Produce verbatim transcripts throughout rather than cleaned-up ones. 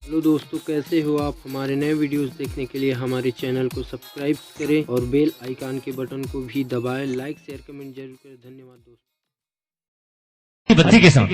Hello दोस्तों, कैसे हो आप? हमारे नए वीडियोज़ देखने के लिए हमारे चैनल को सब्सक्राइब करें और बेल आइकन के बटन को भी दबाएं। लाइक, शेयर, कमेंट जरूर करें। धन्यवाद दोस्तों। बत्ती के साथ।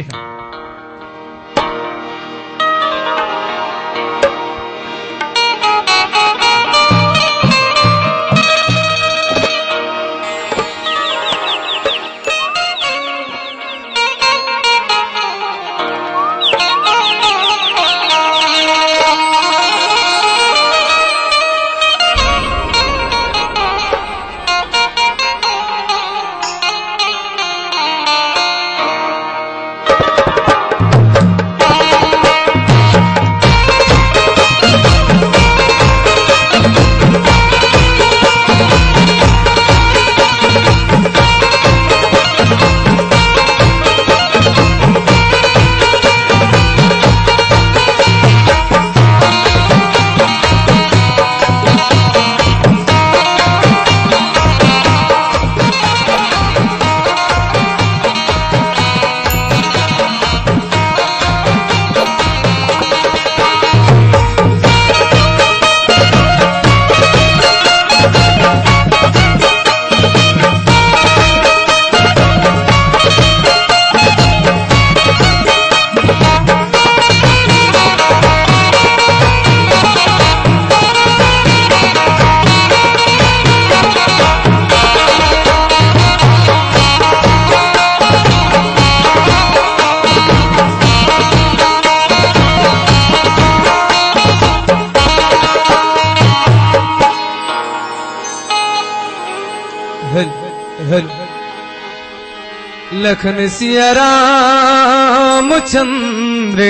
लखन सिया राम चंद्र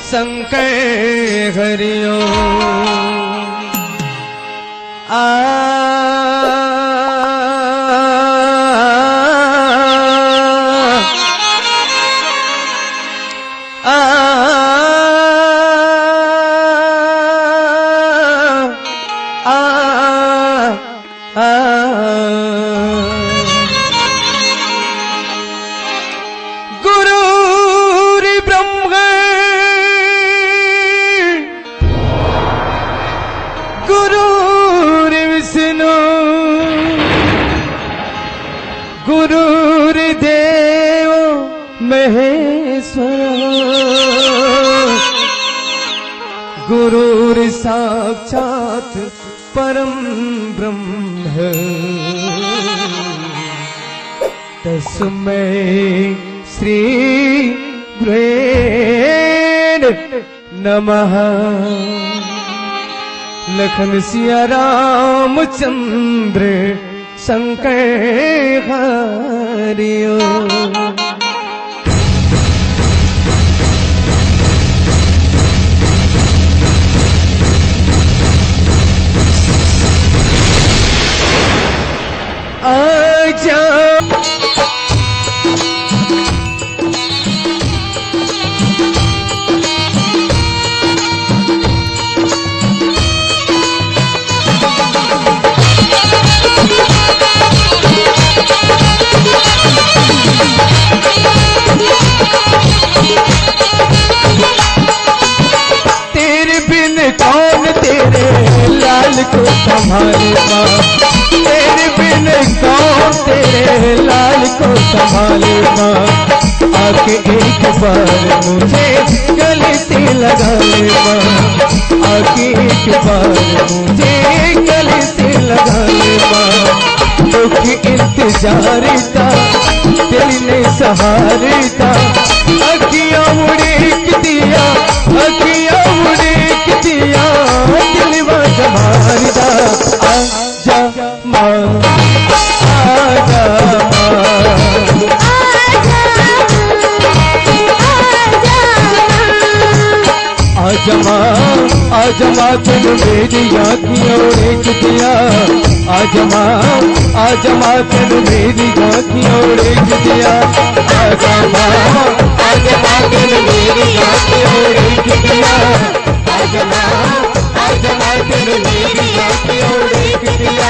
शंकर हरिओ। आ, आ, आ, आ। गुरुर्ब्रह्मा गुरुर्विष्णु गुरुर्देव महेश्वर गुरुर्साक्षात् परम ब्रह्म तस्मै श्री गुरुवे नमः। लखन सिया रामचंद्र शंकर हरिओ। आजा। तेरे बिन कौन तेरे लाल को संभालेगा, तेरे बिन कौन तेरे लाल को संभालेगा। आके एक बार मुझे गले से लगा ले माँ, आके एक बार मुझे गले से लगा ले माँ। दुख इंतजार का दिल ने सहार का, अखियाँ उड़ीक दिया, अखियाँ उड़ीक दिया, दिलवा जमार दा। आजा माँ, आजा माँ। आजा माँ, आजा माँ, तैनू मेरी आँखियाँ उड़ीक दिया। आजा माँ, आजा माँ, तैनू मेरी आँखियाँ उड़ीक दिया। आजा माँ, आजा माँ, तैनू मेरी आँखियाँ उड़ीक दिया। आजा माँ, आजा माँ, तैनू मेरी आँखियाँ उड़ीक दिया।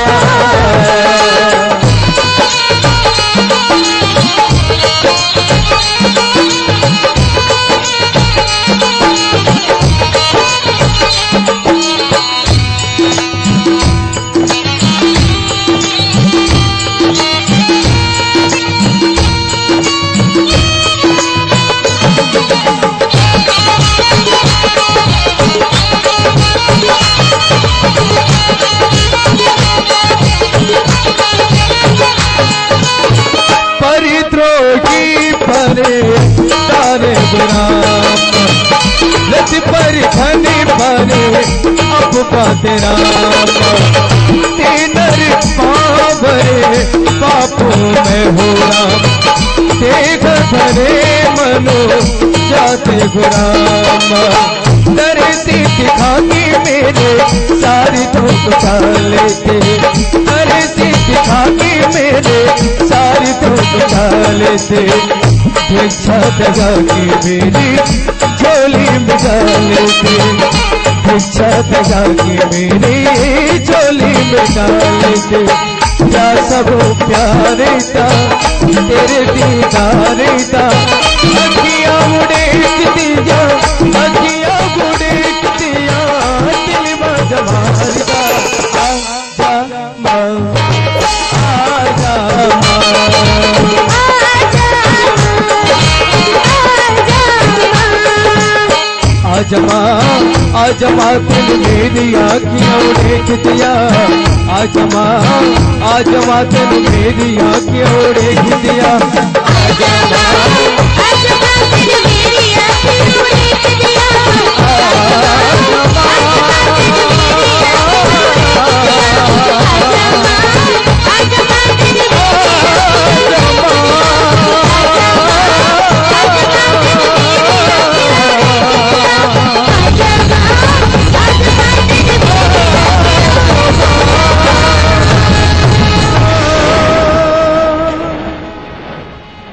तेरा ते नर पावरे पापों में हो राम, तेग धरे मनो जाते गुराम। धरती दिखा के मेरे सारी धूप डाले थे, धरती दिखा के मेरे सारी धूप डाले थे। भिक्षा दगा के मेरी झोली में डाले थे, भिक्षा दगा के मेरी झोली में डाले थे। क्या सब प्यारे ता तेरे दीदारे ता, अखियां उड़ेक दिया, अखियां उड़ेक दिया, दिल में जमार दा। आजा माँ, आजा माँ। आजा माँ, आजा माँ, तन मेरी आँखियाँ उड़ेक दिया। आजा माँ, आजा माँ, तन मेरी आँखियाँ उड़ेक दिया। आजा माँ, आजा माँ, तन मेरी आँखियाँ उड़ेक दिया। आजा माँ, आजा माँ, तन मेरी आँखियाँ उड़ेक दिया। आजा माँ, आजा माँ, तन मेरी आँखियाँ उड़ेक दिया।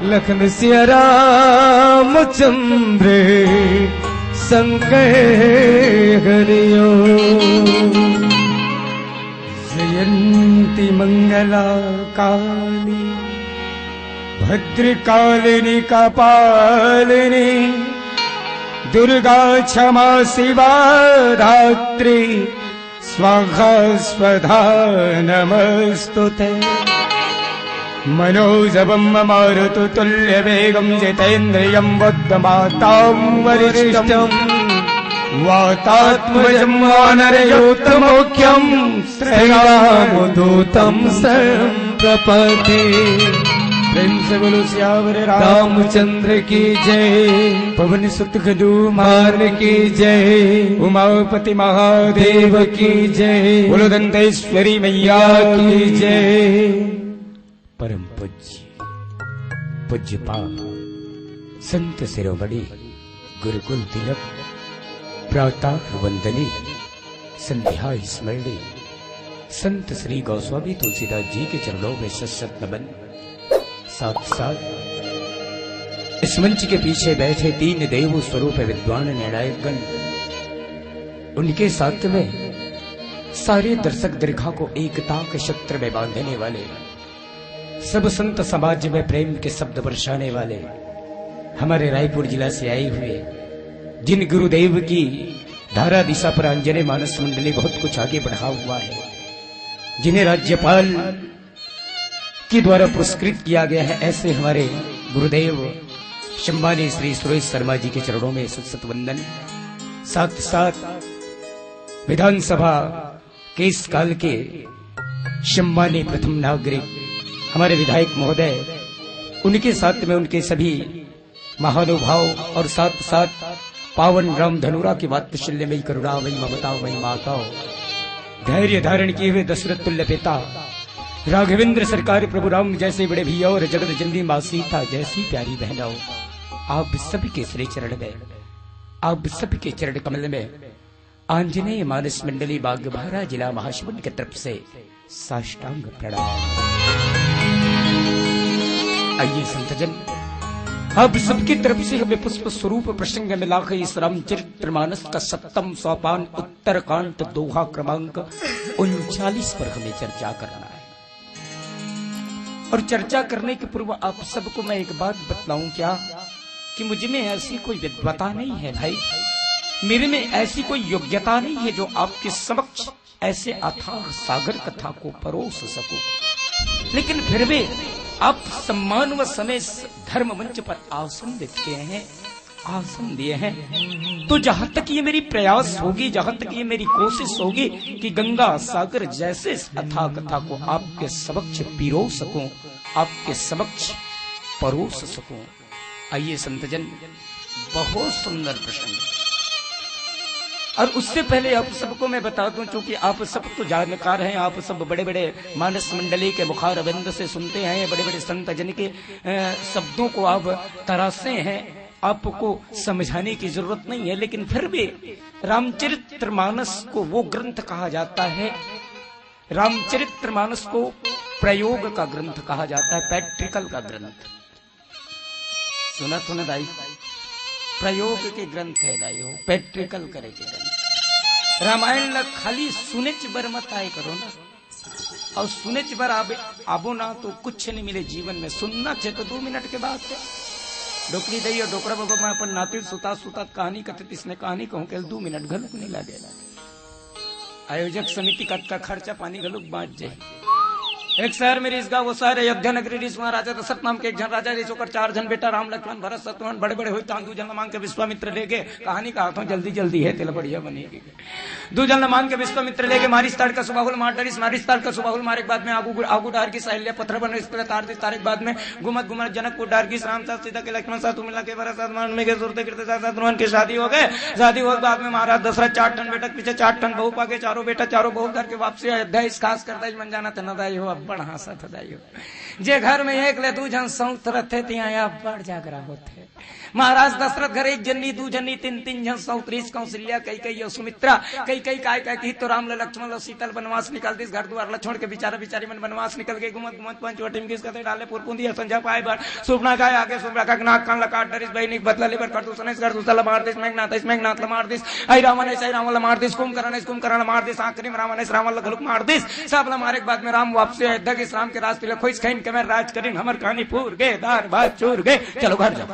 लखन सिया राम चंद्र संकय हरिओ। जयंती मंगला काली भद्रकालिनी कपालिनी दुर्गा क्षमा शिवा धात्री स्वाहा स्वधा नमस्तुते। मनोजवं मारुततुल्यवेगं जितेन्द्रियं बुद्धिमतां वरिष्ठं वातात्मजं वानरयूथमुख्यं श्रीरामदूतं संप्रपदे। प्रेम से बोलो सियावर रामचंद्र की जय। पवन सुत हनुमान की जय। उमापति महादेव की जय। बोलो दंतेश्वरी मैया की जय। परम पूज्य पूज्यपाद संत शिरोमणि गुरुकुल तिलक प्रातः वंदनी संध्या स्मरणी संत श्री गोस्वामी तुलसीदास जी के चरणों में शत शत नमन। साथ साथ इस मंच के पीछे बैठे तीन देव स्वरूप विद्वान निर्णायकगण, उनके साथ में सारे दर्शक दीर्घा को एकता के सूत्र में बांधने वाले, सब संत समाज में प्रेम के शब्द बरसाने वाले, हमारे रायपुर जिला से आए हुए, जिन गुरुदेव की धारा दिशा पर आंजनेय मानस मंडली बहुत कुछ आगे बढ़ा हुआ है, जिन्हें राज्यपाल के द्वारा पुरस्कृत किया गया है, ऐसे हमारे गुरुदेव सम्मानित श्री सुरेश शर्मा जी के चरणों में शत शत वंदन। साथ साथ विधानसभा के इस काल के सम्मानित प्रथम नागरिक हमारे विधायक महोदय, उनके साथ में उनके सभी महानुभाव और साथ साथ पावन राम धनुरा की वात्सल्यमयी करुणामयी ममतामयी माताओं, धैर्य धारण किए हुए दशरथ तुल्य पिता, राघवेंद्र सरकार प्रभु राम जैसे बड़े भैया और जगत जननी माँ सीता जैसी प्यारी बहनों, आप सबके श्री चरण में, आप सबके चरण कमल में आंजनेय मानस मंडली बागबाहरा जिला महासमुंद की तरफ से साष्टांग प्रणाम। आइए संतजन, आप सबकी तरफ से हमें पुष्प स्वरूप प्रसंग मिला है इस रामचरित मानस का सप्तम सोपान उत्तरकांड दोहा क्रमांक उनचालीस पर हमें चर्चा करना है। और चर्चा करने के पूर्व आप सबको मैं एक बात बतलाऊं क्या, कि मुझ में ऐसी कोई विद्वता नहीं है भाई, मेरे में ऐसी कोई योग्यता नहीं है जो आपके समक्ष ऐसे अथाह सागर कथा को परोस सकूं। लेकिन फिर भी आप सम्मानवश हमें इस धर्म मंच पर आसन देते हैं, आसन दिए हैं, तो जहां तक ये मेरी प्रयास होगी, जहां तक ये मेरी कोशिश होगी कि गंगा सागर जैसे इस अथाह कथा को आपके समक्ष पिरो सकूं, आपके समक्ष परोस सकूं। आइए संतजन, बहुत सुंदर प्रसंग। और उससे पहले आप सबको मैं बता दूं, चूंकि आप सब तो जानकार हैं, आप सब बड़े बड़े मानस मंडली के मुखारविंद से सुनते हैं, बड़े बड़े संत जन के अ, शब्दों को आप तराशे हैं, आपको समझाने की जरूरत नहीं है, लेकिन फिर भी रामचरित्र मानस को वो ग्रंथ कहा जाता है, रामचरित्र मानस को प्रयोग का ग्रंथ कहा जाता है, प्रैक्टिकल का ग्रंथ। सुना तो ना दाई, प्रयोग के ग्रंथ है दाई हो, प्रैक्टिकल करे के ग्रंथ। रामायण ला खाली सुनेच बर मत आए करो ना, और सुनेच बर आबे, आबो ना तो कुछ नहीं मिले जीवन में। सुनना छे तो दो मिनट के बात है। डोकरी दई और डोकरा बाबा मैं अपन नाती सुता सुता कहानी कथे, तिसने कहानी कहूँ के दो मिनट घलुक नहीं लागे। आयोजक समिति का, का खर्चा पानी घलुक बांच जाए। एक शहर में रिस गा, वो शहर अयोध्या नगरी रिस। वहाँ राजा दशरथ नाम के एक झन राजा रिस, ओकर चार झन बेटा राम लक्ष्मण भरत शत्रुघ्न बड़े बड़े हुए। तांदू जन मांग के विश्वामित्र ले गए। कहानी कहा था जल्दी जल्दी है, तेला बढ़िया बनेगी। दू जन ल मान के विश्वामित्र लेके मारिस ताड़ का सुबाहुल मार डरिस। मारिस ताड़ का सुबाहुल मारे के बाद में आगू, आगू डार गिस अहिल्या पत्थर बन इसके तार दिस। तारे के बाद में घूमत घूमत जनकपुर डार गिस। राम साथ सीता के लक्ष्मण साथ मिला के भरत साथ मान में के सुरते गिरते साथ साथ के शादी हो गए। शादी हो के बाद में महाराज दशरथ चार ठन बेटा के पीछे चार ठन बहू पाके चारों बेटा चारों बहू करके वापसी अयोध्या इस खास करता मन जाना थे न दाई हो, अब्बड़ हाँसत ह दाई हो। जे घर में एक ले दू झन सौत रथे तिहां अब्बड़ जागरा होथे। महाराज दशरथ घर एक जनी, दू जनी, तीन, तीन झन सौत रिस, कौशल्या, कैकेयी और सुमित्रा। कैकेयी काय काय की तो राम ल लक्ष्मण ल सीता ल बनवास निकाल दिस, घर दुआर ल छोड़ के बिचारा बिचारी मन बनवास निकल के घूमत घूमत पंचवटी में घिस कथे डाले पुरपुंदी संझा पाए बर सुपना काय आके सुपना का नाक कान ल काट डरिस, बहिनी के बदला लेबर कर दूसरा इस घर दूसरा ल मार दिस, मेघनाथ इस मेघनाथ ल मार दिस, आई रावण इस आई रावण ल मार दिस, कुंभकर्ण इस कुंभकर्ण ल मार दिस, आखिरी में रावण इस रावण ल घलुक मार दिस। सब ल मारे के बाद में राम वापसी अयोध्या के राम के राज तिलक खोइस खैन के मैं राज करिन, हमर कहानी पूर गे, दार भात चूर गे, चलो घर जाओ।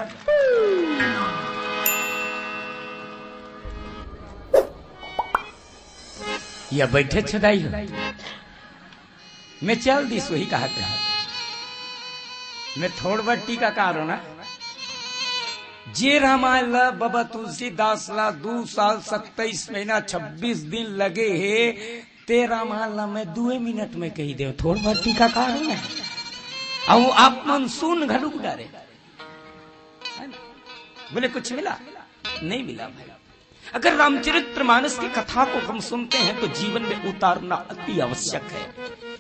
या बैठे छदाई हो, मैं चल दिस वही कहा थे। मैं थोड़ बड़ टीकाकार हो ना। जे रामायण ला बाबा तुलसीदास ला दू साल सत्ताईस महीना छब्बीस दिन लगे हे, ते रामायण ला मैं दुए मिनट में कही दे। थोड़ बड़ टीकाकार हो ना। अब आप मन सुन घलुक डारे। है ना? बोले कुछ मिला? नहीं मिला भाई। अगर रामचरित्र मानस की कथा को हम सुनते हैं तो जीवन में उतारना अति आवश्यक है,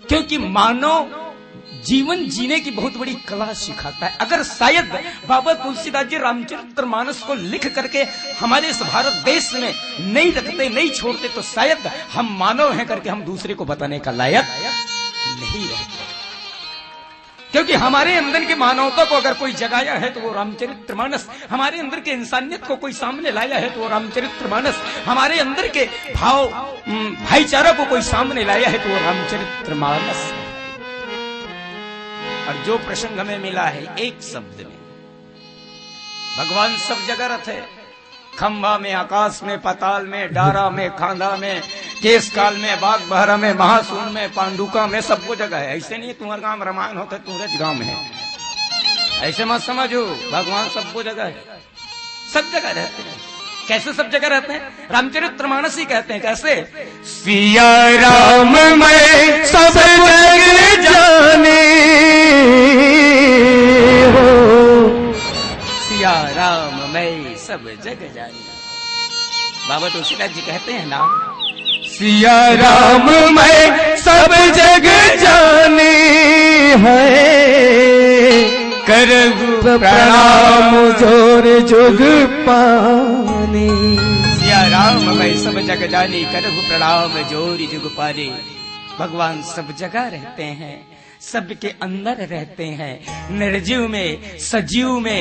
क्योंकि मानव जीवन जीने की बहुत बड़ी कला सिखाता है। अगर शायद बाबा तुलसीदास जी रामचरित्र मानस को लिख करके हमारे इस भारत देश में नहीं रखते, नहीं छोड़ते, तो शायद हम मानव हैं करके हम दूसरे को बताने का लायक नहीं रहते। क्योंकि हमारे अंदर की मानवता को अगर कोई जगाया है तो वो रामचरित्र मानस, हमारे अंदर के इंसानियत को कोई सामने लाया है तो वो रामचरित्र मानस, हमारे अंदर के भाव, उम, भाईचारा को कोई सामने लाया है तो वो रामचरित्र मानस है। और जो प्रसंग हमें मिला है एक शब्द में, भगवान सब जगह रहते हैं। खंभा में, आकाश में, पाताल में, डारा में, खांदा में, केस काल में, बाग बहरा में, महासून में, पांडुका में, सबको जगह है। ऐसे नहीं तुम्हारे गांव रामायण होता है, तुम्हारे गांव में है, ऐसे मत समझो। भगवान सबको जगह है, सब जगह रहते हैं। कैसे सब जगह रहते हैं? रामचरित्र मानस ही कहते हैं। कैसे? सिया राम मैं सब जग जाने हो। सिया राम मैं सब जग जाने। बाबा तुलसीदास जी कहते हैं ना, सिया राम मैं सब जग जाने हैं, करहु प्रणाम जोर जुग पाने। सिया राम मैं सब जग जाने, करहु प्रणाम जोर जुग पाने। भगवान सब जगह रहते हैं, सबके अंदर रहते हैं। निर्जीव में, सजीव में,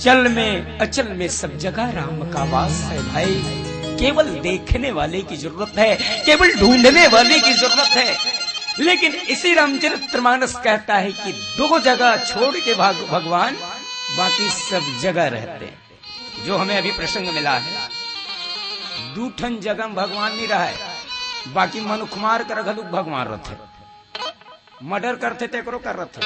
चल में, अचल में, सब जगह राम का वास है भाई। केवल देखने वाले की जरूरत है, केवल ढूंढने वाले की जरूरत है। लेकिन इसी रामचरित्र मानस कहता है कि दो जगह छोड़ के भाग-, भगवान बाकी सब जगह रहते हैं। जो हमें अभी प्रसंग मिला है, दू ठन जगह में भगवान नहीं रहा है, बाकी मनुख मार कर घलुक भगवान रहते। मर्डर करथे तेकरो कर रथे।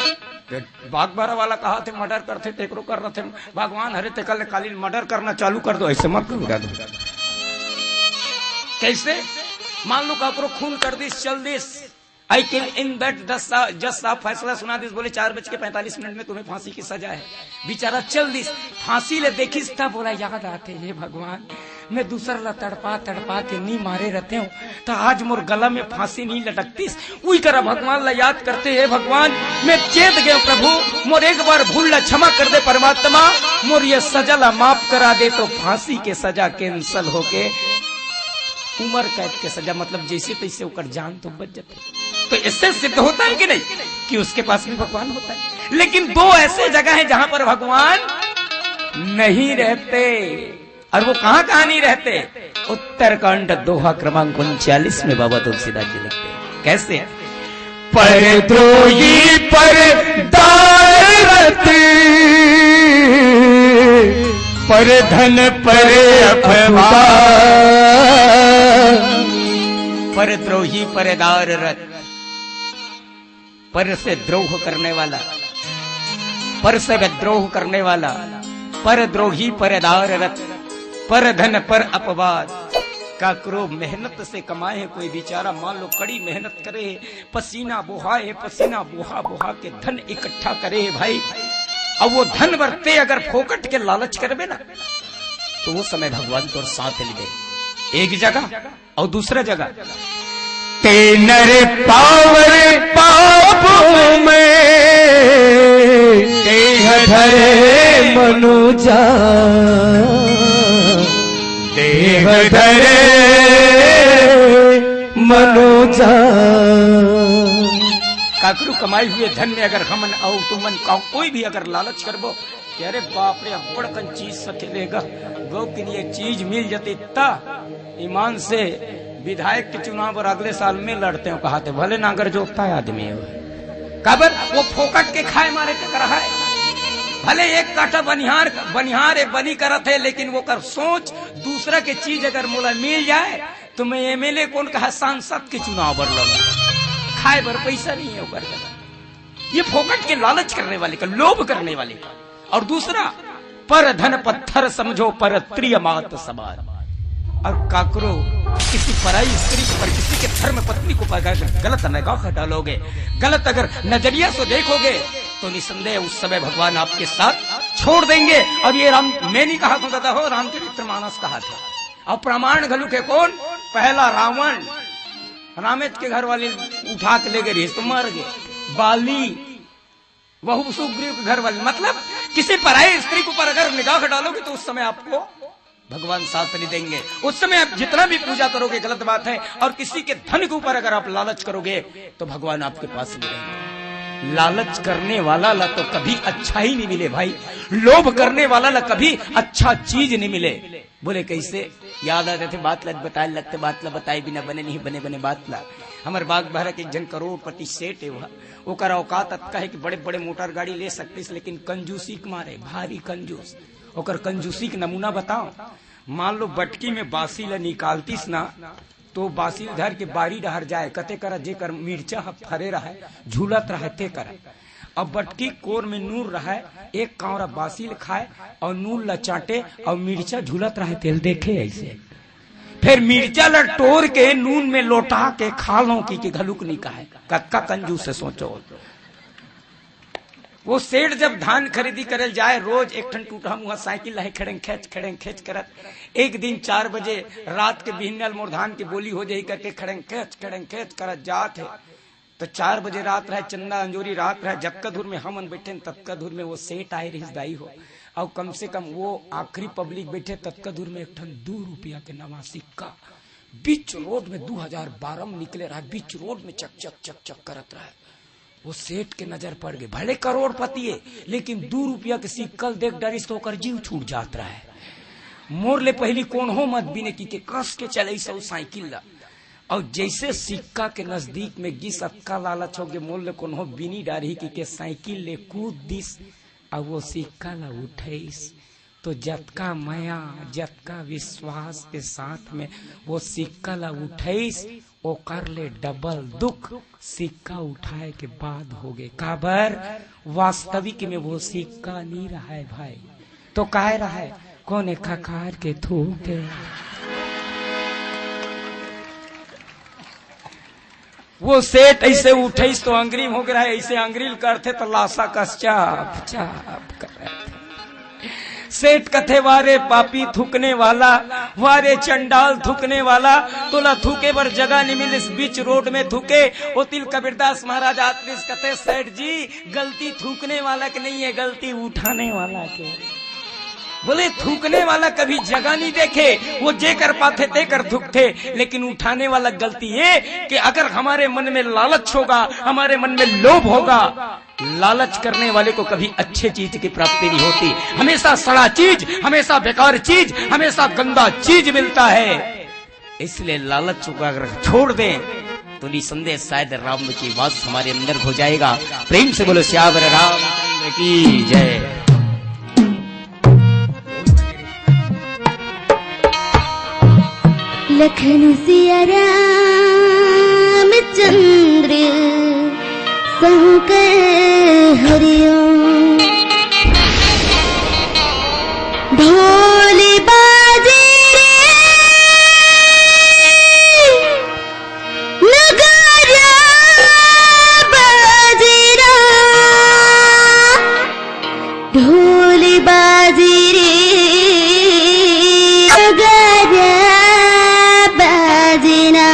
बागबारा वाला कहा थे मर्डर करथे तेकरो कर रथे। भगवान हरे तेकर ले काली मर्डर करना चालू कर दो, ऐसे मत करो दादा। कैसे? मान लो काकरो खून कर दिस, चल दिस, आई किल इन दैट, जज साहब फैसला सुना दिस, बोले चार बज के पैंतालीस मिनट में तुम्हें फांसी की सजा है। बेचारा चल दिस, फांसी ले देखिस तब बोला याद आते, हे भगवान, मैं दूसर ला तड़पा तड़पा के नी मारे रहते हूँ, तो आज मोर गला में फांसी नहीं लटकतीस। उही करा भगवान ला याद करते, "हे भगवान, मैं चेत गए प्रभु, मोर एक बार भूल ला क्षमा कर दे परमात्मा, मोर ये सजा ला माफ करा दे।" तो फांसी के सजा cancel होके उम्र कैद के सजा, मतलब जैसे तैसे ओकर जान तो बच जाते। तो इससे सिद्ध होता है कि नहीं कि उसके पास भी भगवान होता है। लेकिन दो ऐसे जगह हैं जहां पर भगवान नहीं रहते। और वो कहाँ कहाँ नहीं रहते? उत्तरकांड दोहा क्रमांक उनचालीस में बाबा तुलसीदास जी लिखते हैं। कैसे? "परद्रोही परदारत, परधन पर अपवाद।" परद्रोही परदारत, पर से द्रोह करने वाला, पर से विद्रोह करने वाला, परद्रोही परदारत, पर धन पर अपवाद। काकरो मेहनत से कमाए है कोई बेचारा, मान लो कड़ी मेहनत करे है, पसीना बहाए है, पसीना बहा बहा के धन इकट्ठा करे है भाई, अब वो धन बर ते अगर फोकट के लालच करबे ना, तो वो समय भगवान तोर साथ नहीं दे। एक जगह और दूसरा जगह, "ते नर पावर पाप में, देह धरे मनुजा, देह धरे मनुजा।" काकरू कमाई हुए धन में अगर हमन अउ तुमन का कोई भी अगर लालच करबो कि अरे बाप रे, अब्बड़ कन चीज सकेलेगा, गौ के लिए चीज मिल जाती, ता ईमान से विधायक के चुनाव बर अगले साल में लड़ते हो, कहाते भले नांगर जोतता है आदमी है। काबर वो फोकट के खाए मारे के करा है। भले एक काठा बनिहार, बनिहार एक बनी करत है, लेकिन वो कर सोच दूसरा के चीज अगर मोला मिल जाए, तो मैं एमएलए कौन कहा, सांसद के चुनाव बर लड़ूं। खाए बर पैसा नहीं है ओकर करा। ये फोकट के लालच करने वाले का, लोभ करने वाले का। और दूसरा, "पर धन पत्थर समझो, पर त्रिय मात समान।" और काकरो किसी पराई स्त्री पर, किसी के धर्म पत्नी को अगर गलत निगाह डालोगे, गलत अगर नजरिया से देखोगे, तो निसंदेह उस समय भगवान आपके साथ छोड़ देंगे। और ये राम, मैं नहीं कहा था दादा हो, रामचरित्र मानस कहा था। और प्रमाण घलुक हे कौन? पहला रावण, रामेत के घर वाली उठा के ले गए रहिस तो मर गए। बाली, वहू सुग्रीव के घर वाली, मतलब किसी पराई स्त्री के ऊपर अगर निगाह डालोगे तो उस समय आपको भगवान साथ नहीं देंगे। उस समय आप जितना भी पूजा करोगे गलत बात है। और किसी के धन के ऊपर अगर आप लालच करोगे तो भगवान आपके पास नहीं रहेंगे। लालच करने वाला ला तो कभी अच्छा ही नहीं मिले भाई, लोभ करने वाला ला कभी अच्छा चीज नहीं मिले। बोले कैसे? याद आ जाते बात ला बताए लगते, बात ला बताए बिना बने नहीं, बने बने बात ला। हमर बाग बहरा के एक जन करोड़पति सेठ है, वह ओकर औकात अतका है कि बड़े बड़े मोटर गाड़ी ले सकतीस, लेकिन कंजूसी के मारे, भारी कंजूस। ओकर कंजूसी के नमूना बताओ। मान लो बटकी में बासी ला निकालतीस ना, तो बासी धर के बारी डहर जाए, कते करा जेकर मिर्चा ह फरे रहे, झूलत रहे ते करा। अब बटकी कोर में नून रहे, एक कांवरा बासी ल खाए और नून ला चाटे और मिर्चा झूलत रहे, तेल देखे ऐसे। फिर मिर्चा ला टोर के नून में लोटा के खा लो कि, कि घलुक नहीं कहे। कतका कंजूस है सोचो। वो सेठ जब धान खरीदी करे जाए, रोज एक ठन टूटहा मुहा साइकिल लहे, खड़ेंग खेच, खड़ेंग खेच करत। एक दिन चार बजे रात के बिहनिया ल मोर धान के बोली हो जाही करके खड़ेंग खेच, खड़ेंग खेच करत जात हे। तो चार बजे रात रहे, चंदा अंजोरी रात रहे, जतका दूर में हमन बैठे हन, ततका दूर में वो सेठ आए रहिस दाई हो। और कम से कम वो आखिरी पब्लिक बैठे, ततका दूर में एक ठन दू रुपया के नवा सिक्का बीच रोड में दू हजार बारह में निकले रहे, बीच रोड में चक चक चक चक करत रहे। वो सेठ के नजर पड़ गई, भले करोड़पति है, लेकिन दू रुपया के सिक्का ल देख डरिस तो ओकर जीव छूट जात रहे। मोर ले पहली कोनो मत बिने कि के कस के चलइस ओ साइकिल ला। और जैसे सिक्का के नजदीक में गिस, अतका लालच हो गे, मोर ले कोनो बिनी डारही कि के साइकिल ले कूद दिस, और वो सिक्का ला उठइस। तो जतका मया, जतका विश्वास के साथ में वो सिक्का ला उठइस, ओकर ले डबल दुख सिक्का उठाए के बाद हो गे। काबर? वास्तविक में वो सिक्का नहीं रहा है भाई। तो काय रहा है? कोने खखार के थूक दे। वो सेठ ऐसे उठइस तो अंगरी में हो गे रहा है, ऐसे अंगरी ल करथे तो लासा कस चाप चाप करथे। सेठ कथे, "वारे पापी थूकने वाला, वारे चंडाल थूकने वाला, तोला थूके बर जगह नहीं मिलिस, बीच रोड में थूके।" ओ तिल कबीरदास महाराज आतरिस कथे, "सेठ जी, गलती थूकने वाला के नहीं है, गलती उठाने वाला के।" बोले, "थूकने वाला कभी जगह नहीं देखे, वो जे कर पाथे ते कर थूकथे, लेकिन उठाने वाला गलती ये कि अगर हमारे मन में लालच होगा, हमारे मन में लोभ होगा, लालच करने वाले को कभी अच्छे चीज की प्राप्ति नहीं होती, हमेशा सड़ा चीज, हमेशा बेकार चीज, हमेशा गंदा चीज मिलता है। इसलिए लालच को अगर छोड़ दें तो निसंदेह शायद राम की वास हमारे अंदर हो जाएगा।" प्रेम से बोलो, "सियावर रामचंद्र की जय।" लखन सिया रामचंद्र शंकर हरिओम। ढोल बाजे रे, नगारा बाजे रा, ढोल बाजे रे, नगारा बाजे ना।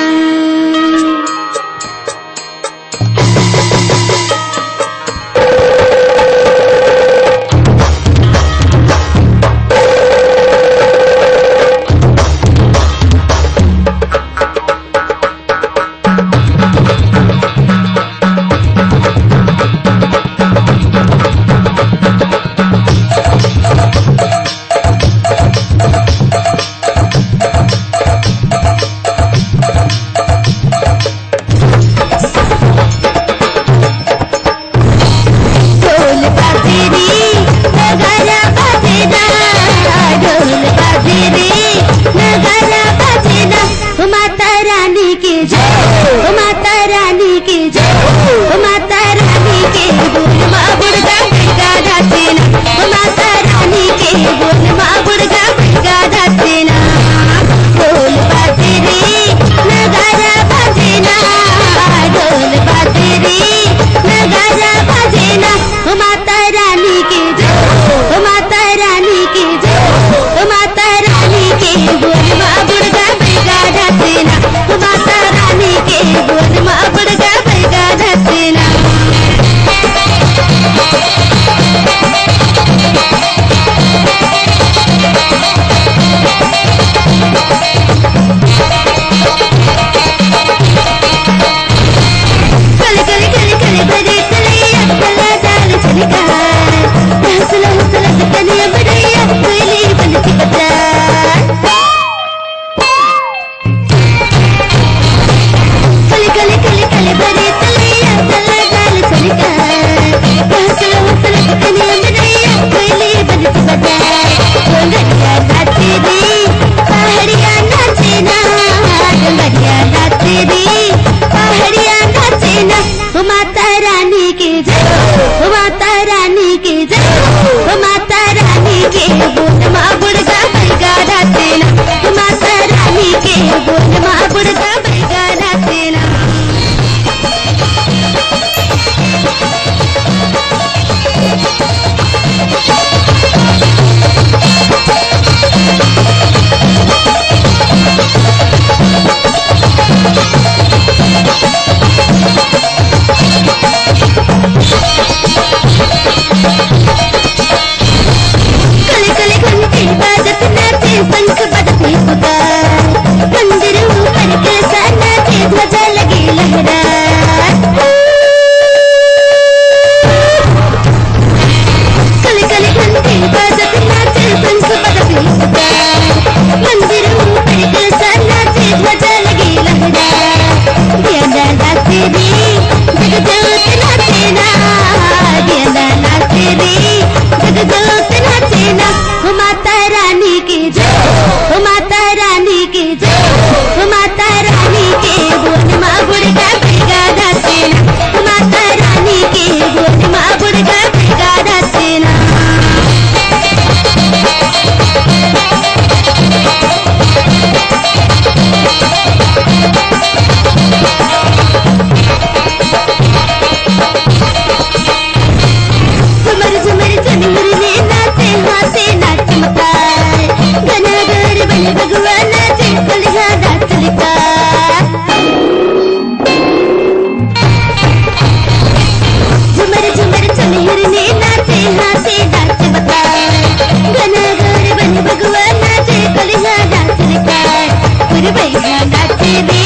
नाचे रे,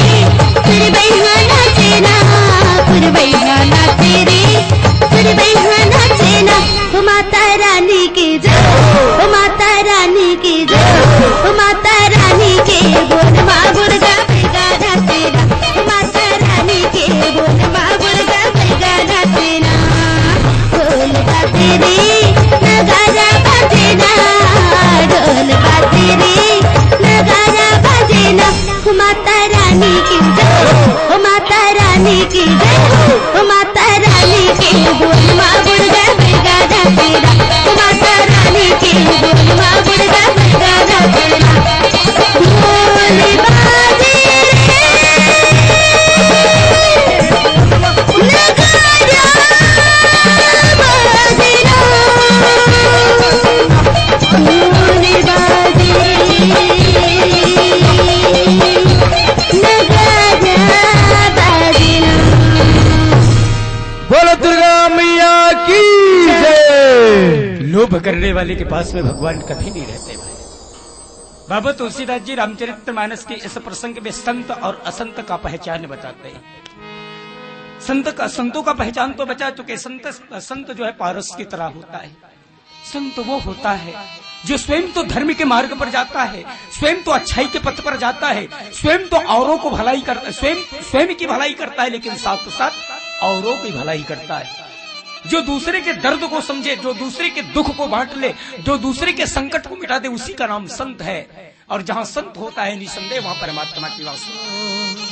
पुरबैया नाचे ना, पुरबैया नाचे रे, पुरबैया नाचे ना। ओ माता रानी की जय, ओ माता रानी की जय, ओ माता रानी के बोल माँ दुर्गा मैया नाचे ना। ओ माता रानी के बोल माँ दुर्गा मैया नाचे ना। ढोल बाजे रे, नगारा बाजे ना, ढोल बाजे रे, नगारा बाजे ना। ओ माता रानी की जय, ओ माता रानी की जय, ओ माता रानी के बोल माँ दुर्गा मैया नाचे ना। ओ माता रानी के बोल माँ दुर्गा मैया नाचे ना। ढोल बाजे रे, नगारा बाजे ना, ढोल बाजे रे, नगारा बाजे ना। बोलो दुर्गा मैया की जय। लोभ करने वाले के पास में भगवान कभी नहीं रहते भाई। बाबा तुलसीदास जी रामचरित मानस के इस प्रसंग में संत और असंत का पहचान बताते हैं। संत का, संतों का पहचान तो बचा चुके। संत, संत जो है पारस की तरह होता है। संत वो होता है जो स्वयं तो धर्म के मार्ग पर जाता है, स्वयं तो अच्छाई के पथ पर जाता है, स्वयं तो औरों को भलाई कर, स्वयं, स्वयं की भलाई करता है, लेकिन साथ साथ औरों की भलाई करता है। जो दूसरे के दर्द को समझे, जो दूसरे के दुख को बांट ले, जो दूसरे के संकट को मिटा दे, उसी का नाम संत है। और जहां संत होता है निसंदेह वहां परमात्मा की वास होती है।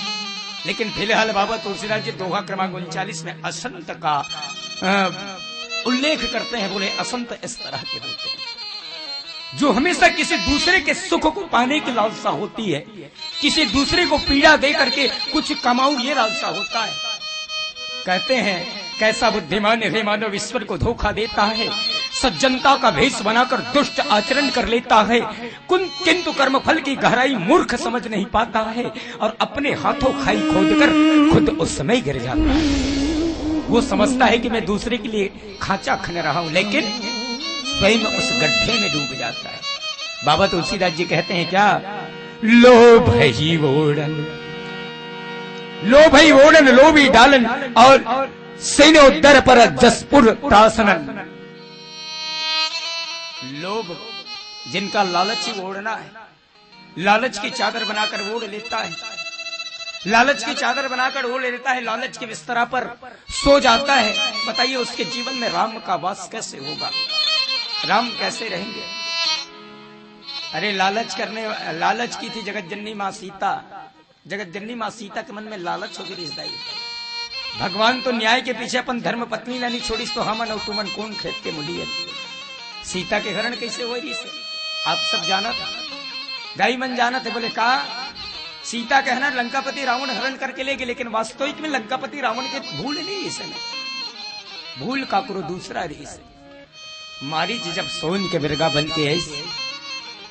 लेकिन फिलहाल बाबा तुलसीदास जी दोहा क्रमांक उनचालीस में असंत का, अ, उल्लेख करते हैं, बोले, असंत इस तरह के होते हैं जो हमेशा किसी दूसरे के सुख को पाने की लालसा होती है, किसी दूसरे को पीड़ा दे करके कुछ कमाऊं, ये लालसा होता है। कहते हैं, कैसा बुद्धिमान है मानव, ईश्वर को धोखा देता है, सज्जनता का भेष बनाकर दुष्ट आचरण कर लेता है, कुन-, किंतु कर्मफल की गहराई मूर्ख समझ नहीं पाता है और अपने हाथों खाई खोदकर खुद उसमें गिर जाता है। वो समझता है कि मैं दूसरे के लिए खांचा खन रहा हूं, लेकिन स्वयं उस गड्ढे में डूब जाता है। बाबा तुलसीदास जी कहते हैं क्या, लोभ ही ओढ़न, लोभ ही ओढ़न, लोभी डालन, और सेने उदर पर जसपुर तासनन। लोभ, जिनका लालच ही ओढ़ना है, लालच की चादर बनाकर ओढ़ लेता है, लालच की चादर बनाकर ओढ़ लेता है, लालच के बिस्तरा पर सो जाता है। बताइए, उसके जीवन में राम का वास कैसे होगा, राम कैसे रहेंगे? अरे, लालच करने, लालच की थी जगत जननी माँ सीता, जगत जननी माँ सीता के मन में लालच हो गई, रिश्तेदारी। भगवान तो न्याय के पीछे अपन धर्म पत्नी ला नहीं छोड़ीस, तो हमन अउ तुमन कौन खेत के मुली है? सीता के हरण कैसे होय रिहिसे? आप सब जानत, दाई मन जानत है। बोले का, सीता कहना लंकापति रावण हरण करके ले गए, लेकिन वास्तविक में लंकापति रावण के भूल नहीं रिहिसे, भूल काकरो दूसरा रिहिसे। मारीच जब सोन के मिर्गा बन के आइस,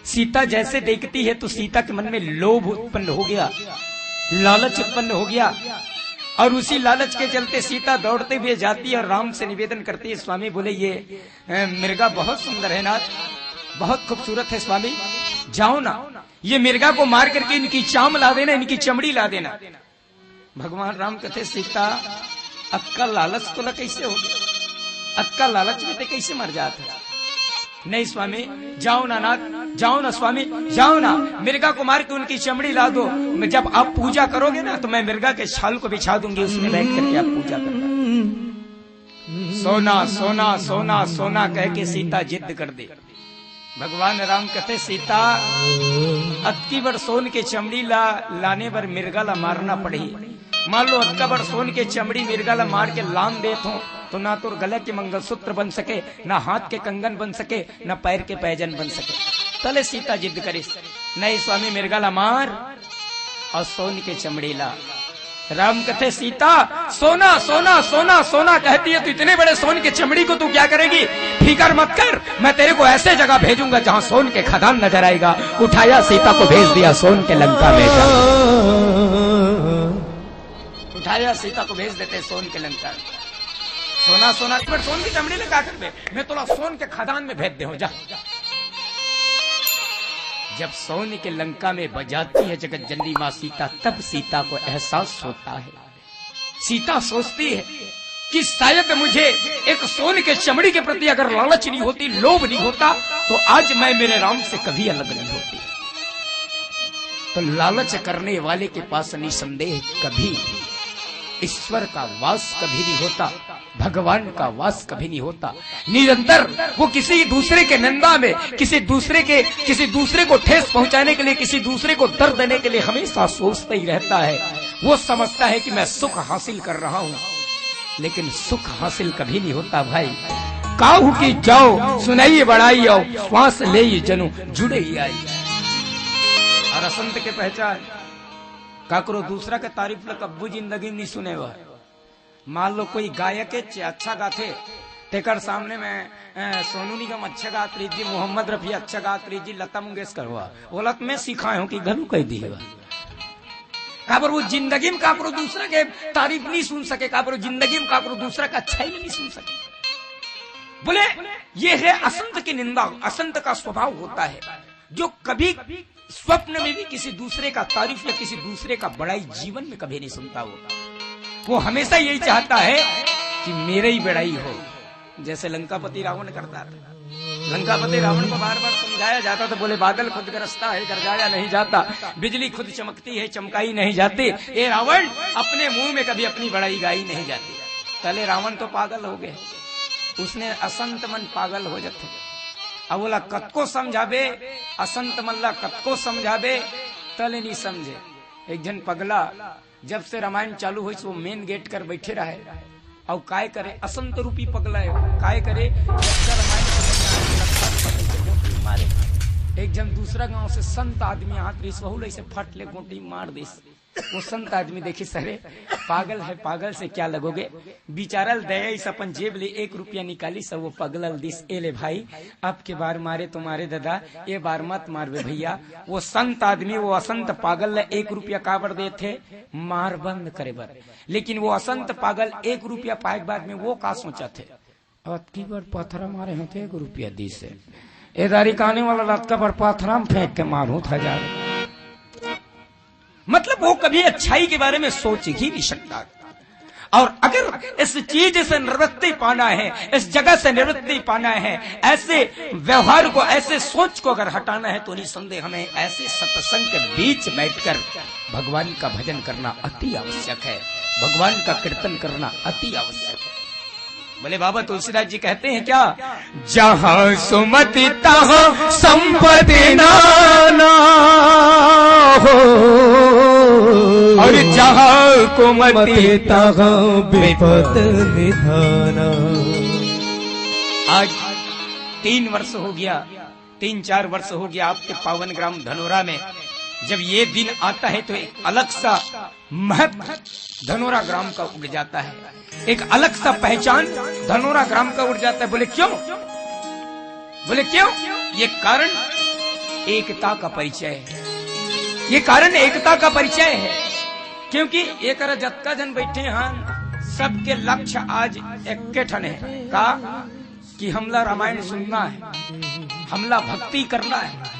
सीता जैसे देखती है तो सीता के मन में लोभ उत्पन्न हो गया, लालच उत्पन्न हो गया, और उसी लालच के चलते सीता दौड़ते हुए जाती है और राम से निवेदन करती है, स्वामी, बोले, ये, अ, मिर्गा बहुत सुंदर है नाथ, बहुत खूबसूरत है स्वामी, जाओ ना, ये मिर्गा को मार करके इनकी चाम ला देना, इनकी चमड़ी ला देना। भगवान राम कथे, सीता, अतका लालच तोला कैसे हो गया? अतका लालच में ते कैसे मर जात है? नहीं स्वामी, जाओ ना नाथ, जाओ ना स्वामी, जाओ ना, मिर्गा को मार के उनकी चमड़ी ला दो। मैं, जब आप पूजा करोगे ना, तो मैं मिर्गा के छाल को बिछा दूंगी, उसमें बैठ करके आप पूजा करना। सोना, सोना, सोना, सोना कह के सीता जिद कर दे। भगवान राम कथे, सीता, अतकी बड़ सोन के चमड़ी ला लाने बर मिर्गा ला मारना पड़ही। मान लो, अतका बड़ सोन के चमड़ी मिर्गा ला मार के लान देत हो, तो ना तोर गला के मंगलसूत्र बन सके, ना हाथ के कंगन बन सके, ना पैर के पैजन बन सके। तले सीता जिद करिस, नहीं स्वामी, मिर्गा ला मार और सोन के चमड़ी ला। राम कथे, सीता, सोना, सोना, सोना, सोना कहती है, तो इतने बड़े सोन के चमड़ी को तू क्या करेगी? फिकर मत कर, मैं तेरे को ऐसे जगह भेजूंगा जहां सोन के खदान नजर आएगा। उठाया, सीता को भेज दिया सोन के लंका में। उठाया, सीता को भेज देते सोन के लंका। सोना, सोना, पर सोन की चमड़ी लगा कर दे, मैं तोला सोन के खदान में भेज दे हूं, जा। जब सोने के लंका में बजाती है जगत जननी माँ सीता, तब सीता को एहसास होता है। सीता सोचती है कि शायद मुझे एक सोने के चमड़ी के प्रति अगर लालच नहीं होती, लोभ नहीं होता, तो आज मैं मेरे राम से कभी अलग नहीं होती। तो लालच करने वाले के पास निसंदेह कभी ईश्वर का वास कभी नहीं होता, भगवान का वास कभी नहीं होता। निरंतर वो किसी दूसरे के निंदा में, किसी दूसरे के, किसी दूसरे को ठेस पहुंचाने के लिए, किसी दूसरे को दर्द देने के लिए हमेशा सोचता ही रहता है। वो समझता है कि मैं सुख हासिल कर रहा हूं, लेकिन सुख हासिल कभी नहीं होता भाई। काहू की जाओ सुनाइए बड़ाई आओ, श्वास ले ये जनु जुड़े ही आई। और असंत के पहचान, काकरो दूसरा के तारीफ ल कब्बू जिंदगी में नहीं सुने हुआ। मान लो कोई गायक है, च-, अच्छा गाथे, तेकर सामने में, अ, सोनू निगम अच्छा गात रही जी, मोहम्मद रफी अच्छा गात रही जी, लता मंगेशकर हुआ, बोला तो मैं सिखाए हूं कि घलू कह दी हुआ। काबर वो जिंदगी में काकरो दूसरा के तारीफ नहीं सुन सके, काबर वो जिंदगी में काकरो दूसरा का अच्छा ही नहीं सुन सके। बोले, ये है असंत की निंदा, असंत का स्वभाव होता है, जो कभी स्वप्न में भी किसी दूसरे का तारीफ या किसी दूसरे का बड़ाई जीवन में कभी नहीं सुनता वो। वो हमेशा यही चाहता है कि मेरे ही बड़ाई हो, जैसे लंकापति रावण करता था। लंकापति रावण को बार बार समझाया जाता था, बोले, बादल खुद गरजता है, गरजाया नहीं जाता, बिजली खुद चमकती है, चमकाई नहीं जाती। ये रावण अपने मुंह में कभी अपनी बड़ाई गाई नहीं जाती। तले रावण तो पागल हो गए, उसने असंत मन पागल हो जाते। अब बोला, कतको समझाबे, असंत मन ला कतको समझाबे, तले नहीं समझे। एक झन पगला जब से रामायण चालू होइस, वो मेन गेट कर बैठे रहे। अउ काय करे, असंत रूपी पगला है, काय करे, जब से रामायण खत्म ना होइस, फट फट के गोटी मारे। एक झन दूसरा गांव से संत आदमी आत रहिस, वहू ले ऐसे फट ले गोटी मार दिस। वो संत आदमी देखिस, अरे पागल है, पागल से क्या लगोगे। बिचारा ल दया आइस, अपन जेब ले एक रुपया निकालिस, वो पगला ल दिस, ए ले भाई, अब के बार मारे तो मारे ददा, ए बार मत मारबे भैया। वो संत आदमी वो असंत पागल ल एक रुपया काबर देथे? मार बंद करे बर। लेकिन वो असंत पागल एक रुपया पाए के बाद में वो का सोचथे? अतकी बड़ पथरा मारे हों त एक रुपया दिस हे। ए दारी काने वाला लतका बड़ पथरा में फेंक के मारूं त हजार। मतलब वो कभी अच्छाई के बारे में सोच ही नहीं सकता। और अगर इस चीज से निवृत्ति पाना है, इस जगह से निवृत्ति पाना है, ऐसे व्यवहार को, ऐसे सोच को अगर हटाना है, तो निसंदेह हमें ऐसे सत्संग के बीच बैठकर भगवान का भजन करना अति आवश्यक है, भगवान का कीर्तन करना अति आवश्यक है। बोले, बाबा तुलसीदास जी कहते हैं क्या, जहाँ सुमति तहाँ संपत्ति नाना हो, और जहाँ कुमति तहाँ विपत निधाना। आज तीन वर्ष हो गया, तीन चार वर्ष हो गया आपके पावन ग्राम धनोरा में। जब ये दिन आता है तो एक अलग सा महत्व धनोरा ग्राम का उड़ जाता है, एक अलग सा पहचान धनोरा ग्राम का उड़ जाता है। बोले क्यों? बोले क्यों? ये कारण एकता का परिचय है, ये कारण एकता का परिचय है। क्योंकि एकरा जतका झन बैठे हैं, सबके लक्ष्य आज एक्के ठन है। का? कि हमला रामायण सुनना है, हमला भक्ति करना है।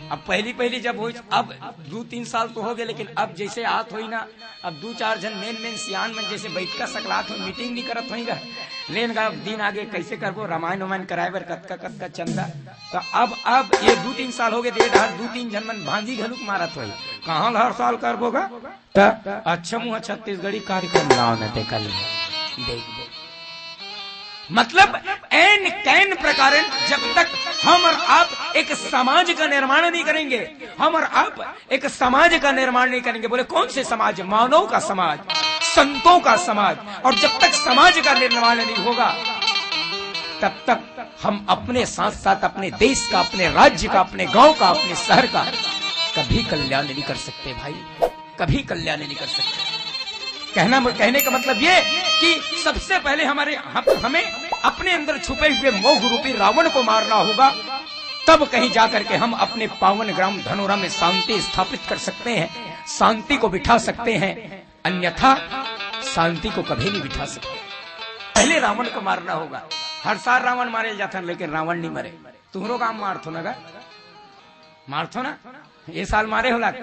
अब पहली पहली जब होई, अब दू तीन साल तो हो गए, लेकिन अब जैसे आत होई ना, अब दू चार झन मेन मेन सियान मन जैसे बैठका सकलात हो, मीटिंग नहीं करत होई गा। लेन गा, अब दिन आगे कैसे करबो, रामायण वामायण कराए बर कतका कतका चंदा। तो अब, अब ये दू तीन साल हो गए, डेढ़ हाथ दू तीन झन मन भांजी घलुक मारत होई, कहाँ ल हर साल करबो गा? त अच्छा मुँह छत्तीसगढ़ी कार्यक्रम लाओ न, ते कल देख दे। मतलब, एन कैन प्रकारन जब तक हम और आप एक समाज का निर्माण नहीं करेंगे, हम और आप एक समाज का निर्माण नहीं करेंगे। बोले, कौन से समाज? मानव का समाज, संतों का समाज। और जब तक समाज का निर्माण नहीं होगा, तब तक हम अपने साथ साथ अपने देश का, अपने राज्य का, अपने गांव का, अपने शहर का कभी कल्याण नहीं कर सकते भाई, कभी कल्याण नहीं कर सकते। कहना, कहने का मतलब ये कि सबसे पहले हमारे, हम, हमें अपने अंदर छुपे हुए मोह रूपी रावण को मारना होगा, तब कहीं जाकर के हम अपने पावन ग्राम धनोरा में शांति स्थापित कर सकते हैं, शांति को बिठा सकते हैं, अन्यथा शांति को कभी नहीं बिठा सकते। पहले रावण को मारना होगा। हर साल रावण मारे जाते हैं, लेकिन रावण नहीं मरे। तुम्हरो काम मार थो ना गा? मारथो ना, ये साल मारे हो लागथे,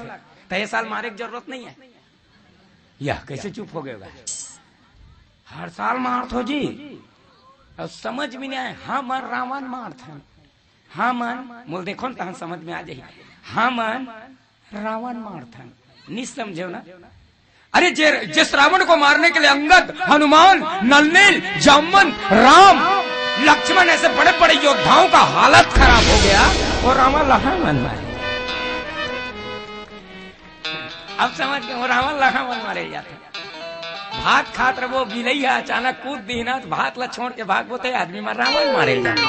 त ये साल मारे के जरूरत नहीं है। यह कैसे चुप हो गए होगा? हर साल मारथो जी। अब समझ में नहीं आए, हमन रावण मारथन, हमन मोल देखो न, तहन समझ में आ जाही। हमन रावण मारथन, नहीं समझे हो ना? अरे जे, जिस रावण को मारने के लिए अंगद, हनुमान, नल नील, जामवंत, राम, लक्ष्मण, ऐसे बड़े बड़े योद्धाओं का हालत खराब हो गया, वो रावण लहा मन मारे। अब समझ के, वो रावण लहा मन मारे जाते। भात खात रहो, बिलई है अचानक कूद दी ना, तो भात ला छोड़ के भागबो ते आदमी मार, रावण मारे जाते।